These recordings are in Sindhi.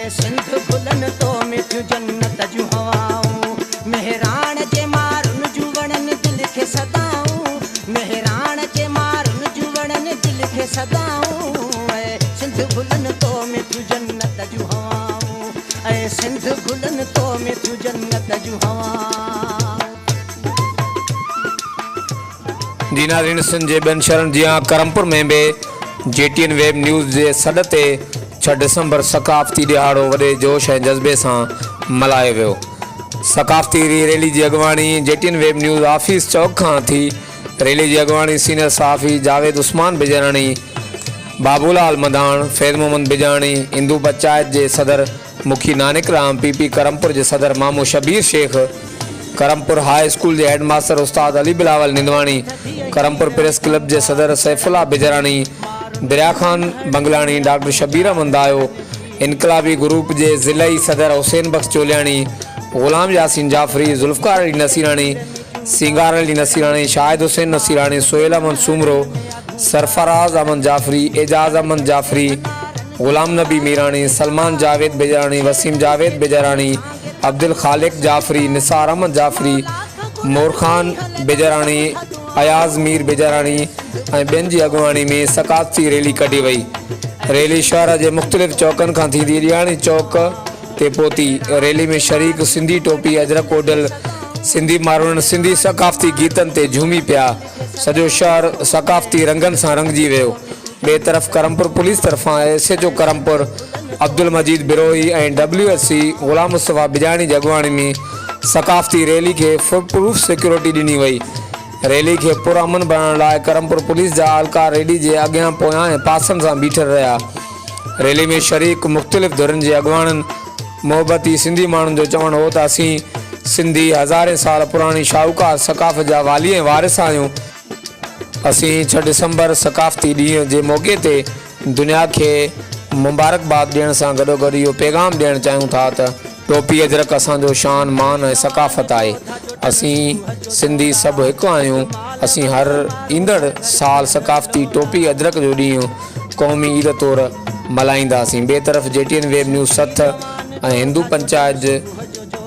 اي سنڌ گلن تو ۾ ٿيون جنت جون هوائون، مهراڻ جي مارن جون وڻن دل کي صدائون، مهراڻ جي مارن جون وڻن دل کي صدائون، اي سنڌ گلن تو ۾ ٿيون جنت جون هوائون، اي سنڌ گلن تو ۾ ٿيون جنت جون هوائون. جي ناظرين سنڌ جي ٻين شهرن جيان ڪرمپور ۾ به G T N web news جي سڏ تي ڇهه ڊسمبر ثقافتي ڏهاڙو وڏي جوش ۽ جذبي سان ملهايو ويو. ثقافتي ريلي جي اڳواڻي G T N web news office چوڪ کان ٿي. ريلي جي اڳواڻي سينئر صحافي جاويد عثمان بجراڻي، بابو لال مڌاڻ، فيض محمد بجاڻي، هندو پنچائت جي صدر مکي نانڪ رام، پي پي ڪرمپور جي صدر مامو شبير شيخ، ڪرمپور هاء اسڪول جي هيڊ ماستر استاد علي بلاول نندواڻي، ڪرمپور پريس ڪلب جي صدر سيف الله بجراڻي، دريا خان بنگلاڻي، ڊاڪٽر شبير احمد دايو، انقلابي گروپ جي ضلعي صدر حسين بخش چولياڻي، غلام ياسين جعفري، ذوالفقار علي نصيراڻي، سينگار علي نصيراڻي، شاهد حسين نصيراڻي، سهيل احمد سومرو، سرفراز احمد جعفري، اعجاز احمد جعفري، غلام نبي ميراڻي، سلمان جاويد بجراڻي، وسيم جاويد بجراڻي، عبدالخالق جعفري، نثار احمد جعفري، مورخان بجراڻي، اياز مير بجراڻي ۽ ٻين جي اڳواڻي ۾ ثقافتي ريلي ڪڍي وئي. ريلي شهر جي مختلف چوڪن کان ٿيندي ڏياڻي چوڪ تي پهتي. ريلي ۾ شريڪ سنڌي ٽوپي اجرڪ اوڍيل سنڌي ماروئڙن سنڌي ثقافتي گيتن تي جهومي پيا. سڄو شهر ثقافتي رنگن سان رڱجي ويو. ٻئي طرف ڪرمپور پوليس طرفان S H O Karampur Abdul Majeed Brohi ۽ W S C Ghulam Mustafa Bijani جي اڳواڻي ۾ ثقافتي ريلي کي فول پروف سيڪيورٽي ڏني وئي. ريلي کي پرامن بڻائڻ لاء ڪرمپور پوليس جا اهلڪار ريلي جي اڳيان پويان ۽ پاسن سان بيٺل رهيا. ريلي ۾ شريڪ مختلف ڌرين جي اڳواڻن محبتي سنڌي ماڻهن جو چوڻ هو ته اسين سنڌي هزارين سال پراڻي شاهوڪار ثقافت جا والي ۽ وارث آهيون، اسين ڇهه ڊسمبر ثقافتي ڏينهن جي موقعي تي دنيا کي مبارڪباد ڏيڻ سان گڏوگڏ اهو پيغام ڏيڻ چاهيون ٿا ته ٽوپي اجرڪ اسان جو شان مان ۽ ثقافت آهي، اسين سنڌي سڀ هڪ آهيون، اسين هر ايندڙ سال ثقافتي ٽوپي اجرڪ جو ڏينهن قومي عيد طور ملهائينداسين. ٻئي طرف G T N web news سٿ ۽ هندو پنچائت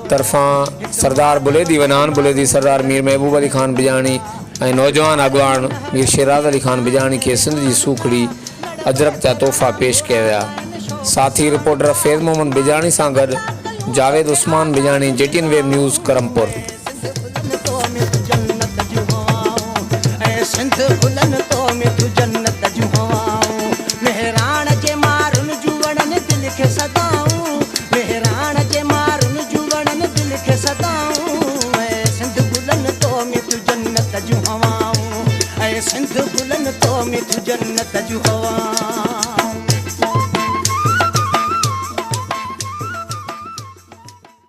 طرفان سردار بليدي ونان بليدي، سردار مير محبوب علي خان بجاڻي ۽ نوجوان اڳواڻ مير شيراز علي خان بجاڻي کي سنڌ جي سوکڙي اجرڪ جا تحفا پيش ڪيا ويا. ساٿي رپورٽر فيض محمد بجاڻي سان گڏ Javed Usman Bijani, G T N web news, Karampur. Sindh گلن تو ۾ ٿيون جنت جون هوائون، مهراڻ جي مارن جون وڻن دل کي صدائون، مهراڻ جي مارن جون وڻن دل کي صدائون، اي سنڌ گلن تو ۾ ٿيون جنت جون هوائون، اي سنڌ گلن تو ۾ ٿيون جنت جون هوائون.